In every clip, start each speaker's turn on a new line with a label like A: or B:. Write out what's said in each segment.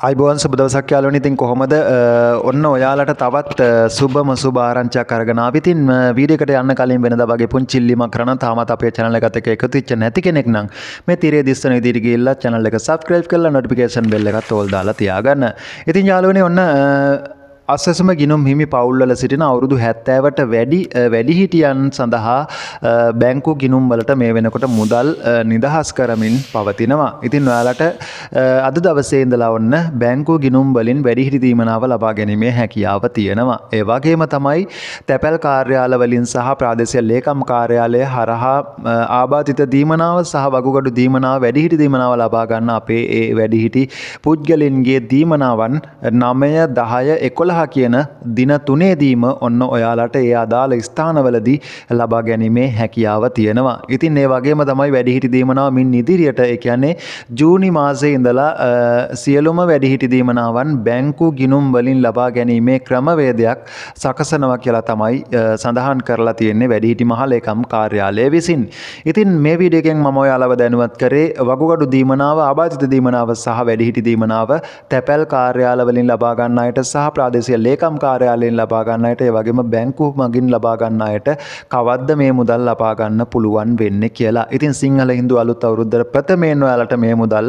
A: ආයුබෝවන්, සුබ දවසක් යාළුවනි. ඉතින් කොහොමද? ඔන්න ඔයාලට තවත් සුබම සුබ ආරංචියක් අරගෙන ආවා. ඉතින් වීඩියෝ එකට යන්න කලින් වෙනදා වගේ පුංචි ඉල්ලීමක් කරනවා. තාමත් අපේ channel එකත් එක්ක එකතු වෙච්ච නැති කෙනෙක් නම් මේ තිරේ දිස්සන විදිහට ගිහිල්ලා channel එක subscribe කරලා notification bell එකත් ඕල් දාලා තියාගන්න. ඉතින් යාළුවනි, ඔන්න අස්වැසුම ගිනුම් හිමි පවුල්වල සිටින අවුරුදු 70ට වැඩි වැඩිහිටියන් සඳහා බැංකු ගිනුම් වලට මේ වෙනකොට මුදල් නිදහස් කරමින් පවතිනවා. ඉතින් ඔයාලට අද දවසේ ඉඳලා ඔන්න බැංකු ගිනුම් වලින් වැඩිහිටි දීමනාව ලබා ගැනීමේ හැකියාව තියෙනවා. ඒ වගේම තමයි තැපැල් කාර්යාල වලින් සහ ප්‍රාදේශීය ලේකම් කාර්යාලය හරහා ආබාධිත දීමනාව සහ වකුගඩු දීමනාව, වැඩිහිටි දීමනාව ලබා ගන්න අපේ ඒ වැඩිහිටි පුද්ගලයින්ගේ දීමනාවන් 9, 10, 11 කියන දින තුනේදීම ඔන්න ඔයාලට ඒ අදාළ ස්ථානවලදී ලබා ගැනීමේ හැකියාව තියෙනවා. ඉතින් ඒ වගේම තමයි වැඩිහිටි දීමනාව මින් ඉදිරියට, ඒ කියන්නේ ජූනි මාසයේ ඉඳලා සියලුම වැඩිහිටි දීමනාවන් බැංකු ගිණුම් වලින් ලබා ගැනීමේ ක්‍රමවේදයක් සකසනවා කියලා තමයි සඳහන් කරලා තියෙන්නේ වැඩිහිටි මහලේකම් කාර්යාලය විසින්. ඉතින් මේ වීඩියෝ එකෙන් මම ඔයාලව දැනුවත් කරේ වකුගඩු දීමනාව, ආබාධිත දීමනාව සහ වැඩිහිටි දීමනාව තැපැල් කාර්යාල වලින් ලබා ගන්න අයට සහ ප්‍රාදේශීය ලේකම් කාර්යාලයෙන් ලබා ගන්න අයට, ඒ වගේම බැංකු මගින් ලබා ගන්න අයට කවද්ද මේ මුදල් ලබා ගන්න පුළුවන් වෙන්නේ කියලා. ඉතින් සිංහල හින්දු අලුත් අවුරුද්දට ප්‍රථමයෙන් ඔයාලට මේ මුදල්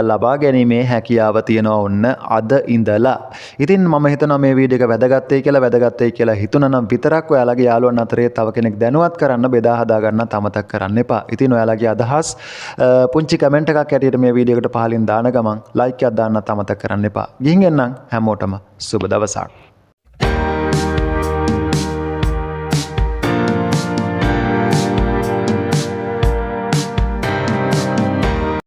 A: ලබා ගැනීමේ හැකියාව තියෙනවා ඔන්න අද ඉඳලා. ඉතින් මම හිතනවා මේ වීඩියෝ එක වැදගත් වෙයි කියලා. වැදගත් වෙයි කියලා හිතුණා නම් විතරක් ඔයාලගේ යාළුවන් අතරේ තව කෙනෙක් දැනුවත් කරන්න, බෙදා හදා ගන්න අමතක කරන්න එපා. ඉතින් ඔයාලගේ අදහස් පුංචි කමෙන්ට් එකක් හැටියට මේ වීඩියෝ එකට පහලින් දාන ගමන් ලයික් එකක් දාන්නත් අමතක කරන්න එපා. ගිහින් එන්නම්, හැමෝටම සුබ දවසක්.